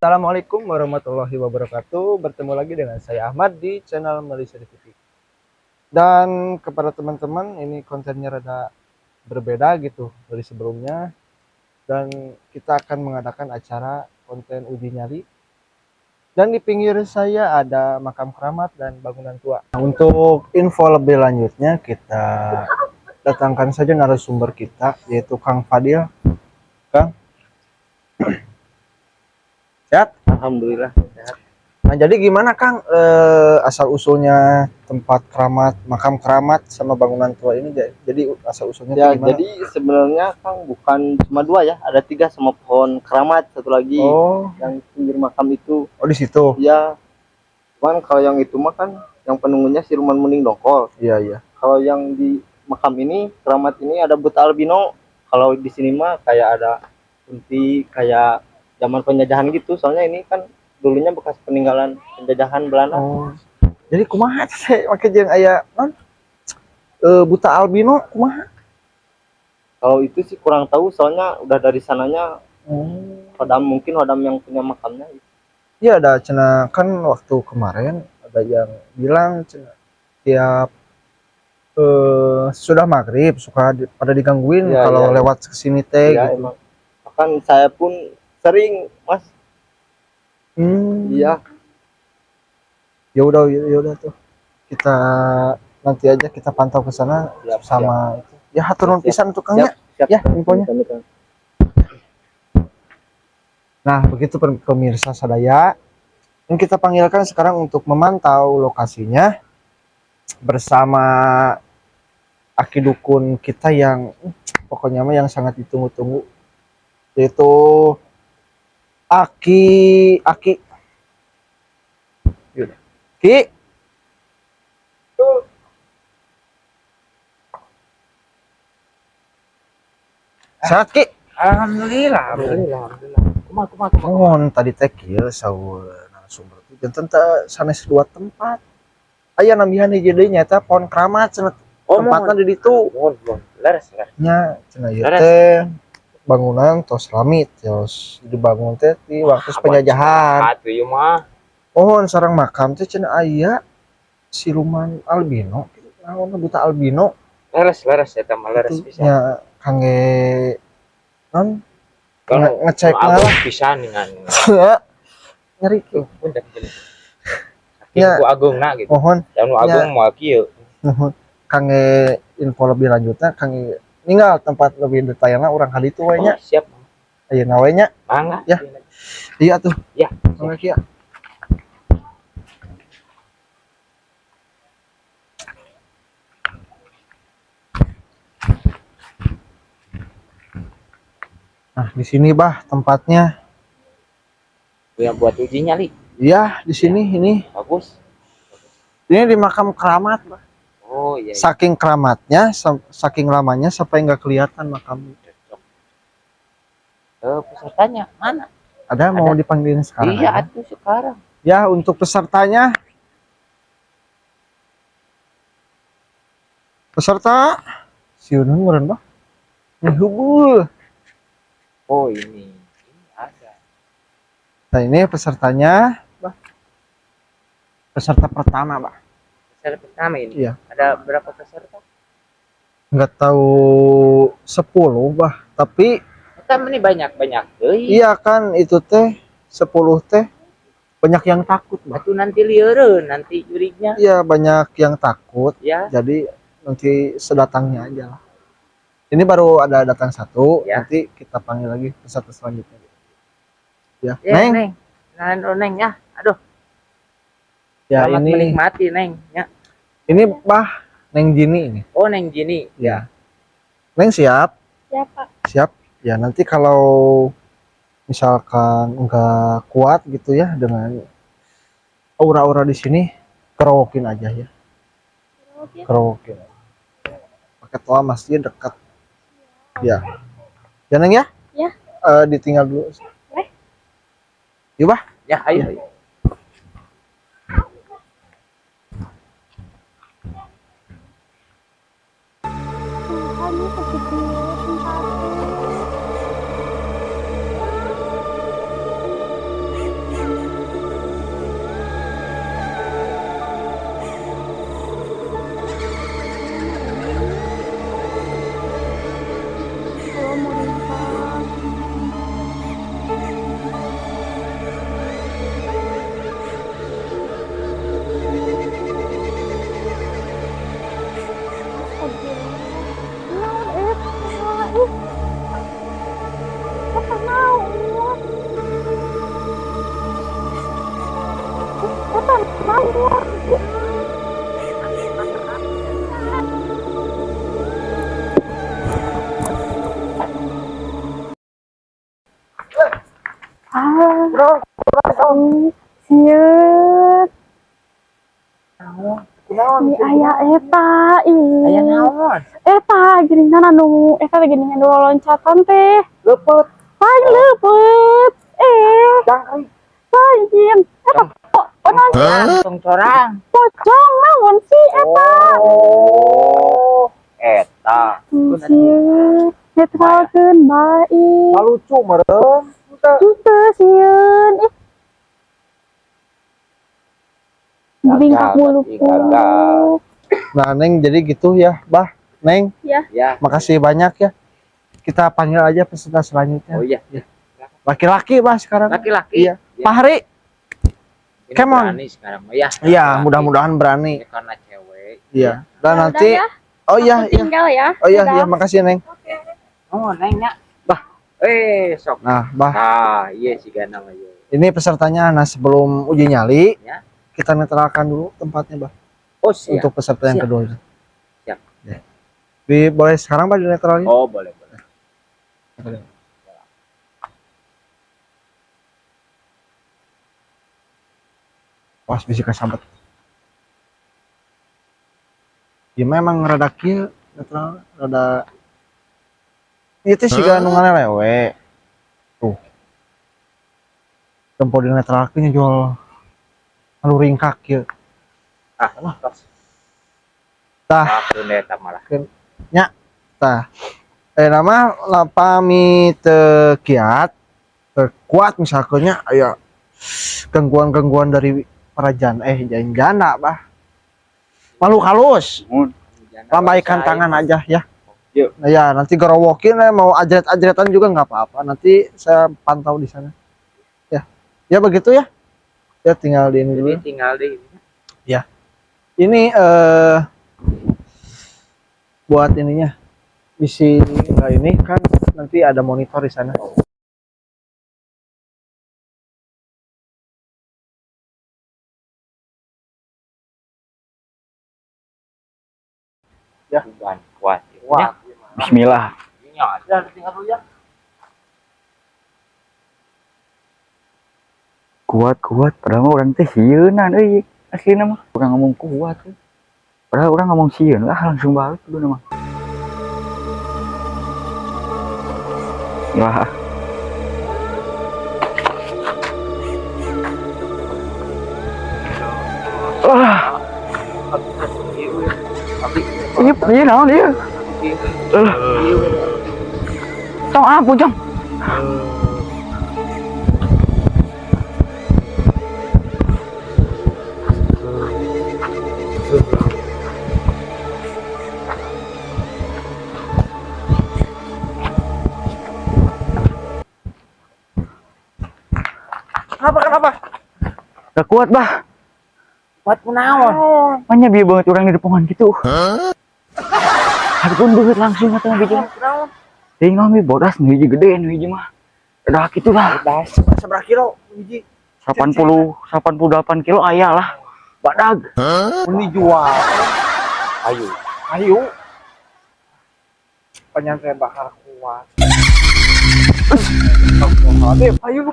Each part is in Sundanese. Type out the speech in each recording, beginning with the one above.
Assalamualaikum warahmatullahi wabarakatuh. Bertemu lagi dengan saya Ahmad di channel Malaysia TV. Dan kepada teman-teman, ini kontennya rada berbeda gitu dari sebelumnya. Dan kita akan mengadakan acara konten uji nyali. Dan di pinggir saya ada makam keramat dan bangunan tua. Nah, untuk info lebih lanjutnya kita datangkan saja narasumber kita, yaitu Kang Fadil. Kang, sehat? Alhamdulillah sehat. Nah, jadi gimana Kang, asal usulnya tempat keramat, makam keramat sama bangunan tua ini? Jadi asal usulnya Ya, gimana? jadi sebenarnya Kang bukan cuma dua ya, ada tiga sama pohon keramat satu lagi. Oh. Yang pinggir makam itu. Oh, di situ. Ya. Cuman kalau yang itu mah kan yang penunggunya siluman munding dongkol. Iya. Kalau yang di makam ini, keramat ini ada buta albino. Kalau di sini mah kayak ada kunti, kayak zaman penjajahan gitu. Soalnya ini kan dulunya bekas peninggalan penjajahan Belanda. Oh. Jadi kumaha teh make jeung aya non? Buta albino kumaha? Kalau itu sih kurang tahu, soalnya udah dari sananya. Hodam, mungkin hodam yang punya makamnya. Iya, ada cenah kan waktu kemarin ada yang bilang cenah tiap sudah maghrib suka pada digangguin kalau lewat ke sini teh gitu. Emang. Bahkan saya pun sering, Mas. Iya. Ya udah, ya udah tuh. Kita nanti aja kita pantau ke sana sama itu. Ya, hatur nuhun pisan tukangnya. Siap, siap. Ya, infonya. Siap, siap. Nah, begitu pemirsa sadaya. Ini kita panggilkan sekarang untuk memantau lokasinya bersama aki dukun kita yang pokoknya mah yang sangat ditunggu-tunggu, yaitu Aki Aki. Yaudah. Ki. Sehat, Ki? Alhamdulillah, alhamdulillah, alhamdulillah. Kumaha, kumaha, kumaha. Mohon tadi teh kieu saur narasumber teh janten teh sanes dua tempat. Aya nambihan hiji deui nyaeta pohon keramat cenah. Oh, tempatna mohon. Di ditu. Mohon, mohon. Leres, leres. Nya cenah ieu Leres. Teh bangunan tos lami tos dibangun teh di waktu Ah, penjajahan. atuh ieu mah. Mohon sareng makam teh cenah aya siluman albino kitu, naon buta albino. Leres, leres eta mah leres Itu pisan. nya kangge non Kalau ngecek kalau lah. agung pisan dengan Nyeri ki. Tuh, punten, punten. Saking Ya. ku agungna gitu. Mohon. Dan nu agung moal kieu. Mohon kangge info lebih lanjutnya, kangge ninggal tempat lebih detailnya urang ka ditu we nya. Oh, siap. Ayeuna we nya. Mangga. Ya. Iya tuh. Ya. Mangga, Ki, ya. Nah, di sini Bah tempatnya. Yang buat uji nyali. Iya, di sini ini. Bagus. Ini di makam keramat, Bah. Oh, iya, iya. Saking keramatnya, saking lamanya sampai nggak kelihatan makam. Cocok. Pesertanya mana? Ada, mau Ada. Dipanggilin sekarang Iya, aja. Atuh sekarang. Ya, untuk pesertanya. Peserta. Siunun meureun, Bah. Ngehubul. Oh, ini. Ini ada. Nah, ini pesertanya, Bah. Peserta pertama, Bah. Peserta pertama ini. Iya. Ada berapa peserta? Nggak tahu 10, Bah, tapi Kita ini banyak-banyak deui. Iya kan itu teh 10 teh banyak yang takut, Bah. Atuh nanti lieureun nanti jurignya. Iya, banyak yang takut. Ya. Jadi nanti sedatangnya aja lah. Ini baru ada datang satu, Ya. nanti kita panggil lagi peserta selanjutnya. Ya, Ya, Neng. Neng. Nah, Neng ya. Aduh, Ya, selamat ini menikmati, Neng, ya. ini Bah, Neng Jini ini. Oh, Neng Jini. Ya. Neng siap? Siap, Pak. Siap. Ya, nanti kalau misalkan enggak kuat gitu ya dengan aura-aura di sini, kerowokin aja ya. Oke. Kerowokin. Pakai toa masjid dekat. Ya. Ya, Neng ya? Ya. Ditinggal dulu. Boleh. Yuk, Bah. Ya, ayo. Ayo. Tuhan, ini Sieun. Kunaon? Ih, aya eta ih. Aya naon? Eta geuningan anu eta teh geuningan nu loncatan teh. Leupeut. Lain leupeut. Jangkrik. Lain. Eta oh, naon sih? Tong corang. Pocong naon sih eta? Oh, eta. Sieun. Netralkeun bae. Lucu meureun. Teu. Henteu sieun. Ih. Bingkak bulu. Gagal. Nah, Neng jadi gitu ya, Bah. Neng, Ya. Ya. makasih banyak ya. Kita panggil aja peserta selanjutnya. Oh iya. Laki-laki, Bah, sekarang. Laki-laki. Iya. Pak Hari. Ini Come on. berani sekarang mah ya. Iya, Laki-laki. mudah-mudahan berani. Ya, karena cewek. Iya. Dan Ya nanti udah ya. oh iya, Aku iya. tinggal ya. Oh iya, Udah. iya, makasih, Neng. Oke. Oh, neng nya. Bah. Sok. Nah, Bah, Ah, iya sih gana mah ieu. ini pesertanya. Nah, sebelum uji nyali, Ya. kita netralkan dulu tempatnya, Bah. Oh, siap. Untuk peserta yang Siap. kedua itu. Siap. Ya. Boleh sekarang, Bah, dinetralin? Oh, boleh, boleh. Was bisa kesambet. Ya memang rada kieu netral, rada ieu teh siga nu ngalelewe. Tuh. Tempo dinetralkeun jual anu ringkak kieu. Ah, tos. Tah. Ah, keun eta malah. Nya. Tah. Nama lapami teu kiat, teu kuat misalnya aya gangguan-gangguan dari para janda, Bah. Makhluk halus. Lambaikan tangan aja ya. Yuk. Nah, ya, nanti gerowokin mau ajret-ajretan juga nggak apa-apa. Nanti saya pantau di sana. Ya. Ya begitu ya. Ya tinggal di ini dulu. Jadi tinggal di ini. Ya. Ini buat ininya. Misi ini kan nanti ada monitor di sana. Ya. Kuat, kuat. Wah. Bismillah. Ya, Ya, tinggal dulu ya. Kuat kuat padahal mah orang teh sieunan euy. Aslina mah urang ngomong kuat. Euy. Padahal orang ngomong sieun lah langsung balik kudu mah. Wah. Wah. Iya, iya naon ieu? Tong ampun, Cong. Kenapa kenapa? Gak kuat, Bah. Kuat kunaon? Makanya bieu banget orang di depan gitu. Harupun banget langsung atau hiji. Teuing naon bi bodas nu hiji gede nu hiji mah. Udah kitu lah. Seberapa kilo hiji? 88 kilo aya lah. Badag. Ini jual. Ayo. Ayo. Penyantren bakar kuat. Ayo.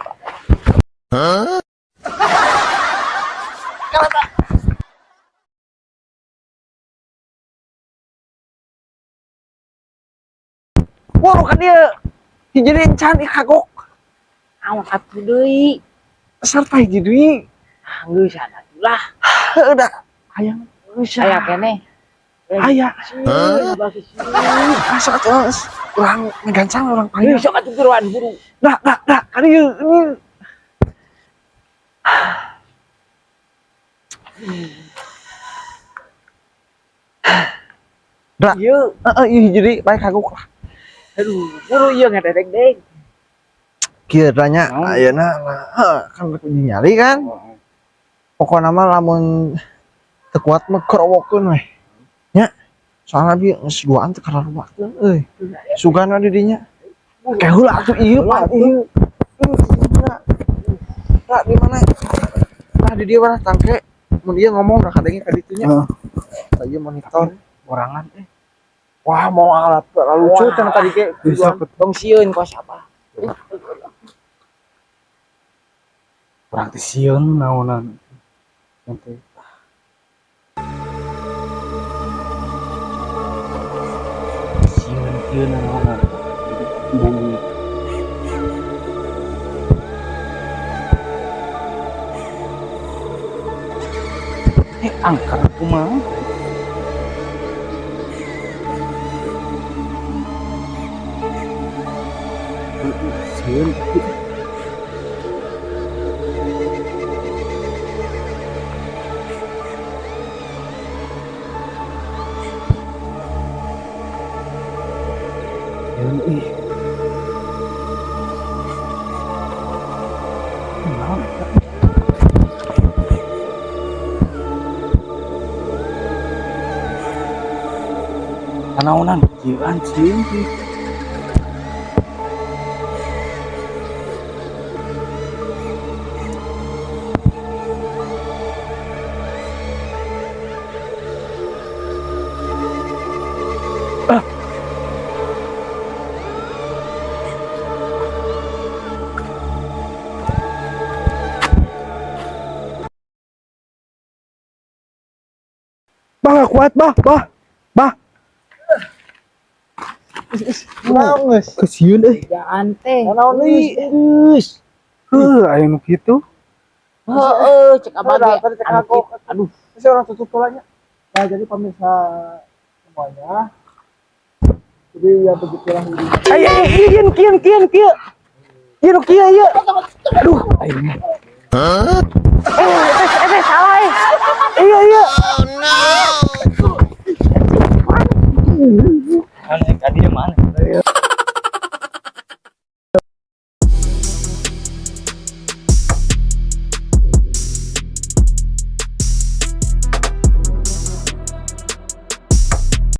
Wah, kan dia hiji deui encan ih kagok. Naon atuh deui? Peserta hiji deui. Ah, geus atuh lah. Heuh da. Hayang geus. Aya keneh. Aya. Hah? Asa atuh geus urang ngegancang urang panggil. Sok atuh buruan buru. Dah, dah, dah. Kan ieu ini. Dah. Ieu. Heeh, ieu hiji deui bae kagok lah. Aduh, buru ieu ngededeg-deg. Kieu tanya ayeuna lah, heuh, kan rek uji nyali kan. Pokona mah lamun teu kuat mah kerowokeun weh. Nya. Soalna bieu geus duaan teu kararuakeun euy. Sugana di dinya. Ke heula atuh ieu Pak ieu. Ra di mana? Nah di dieu lah tangke. Mun ieu ngomong da kadenge ka ditu nya. Tah ieu monitor Borangan eh. Wah, mau alat lucu cenah tadi ge. Bisa tong sieun kos apa. Urang teh sieun naonan. Nanti. Sieun kieu naonan. Bumi. Eh, angker kumaha? Sieun tapi sieun ih. Naon eta? Naonan kieuan sieun sih. Bah, nggak kuat, bah, bah, bah. Naon geus? Kesieun euy. Jaan teh. Naon deui? Geus. Heuh, aya nu kitu. Heeh, cek abah Udah, ge. tadi cek Anu aku. kitu. Aduh, Terus orang tutup tulangnya. Nah, jadi pemirsa semuanya. Jadi ya begitulah ini. Ay, ay, ay, kieu, kieu, kieu, kieu. Ieu nu kieu ieu. Aduh, aing mah. Eh, eh, salah eh. Iya, iya. Aneh, tadi mana?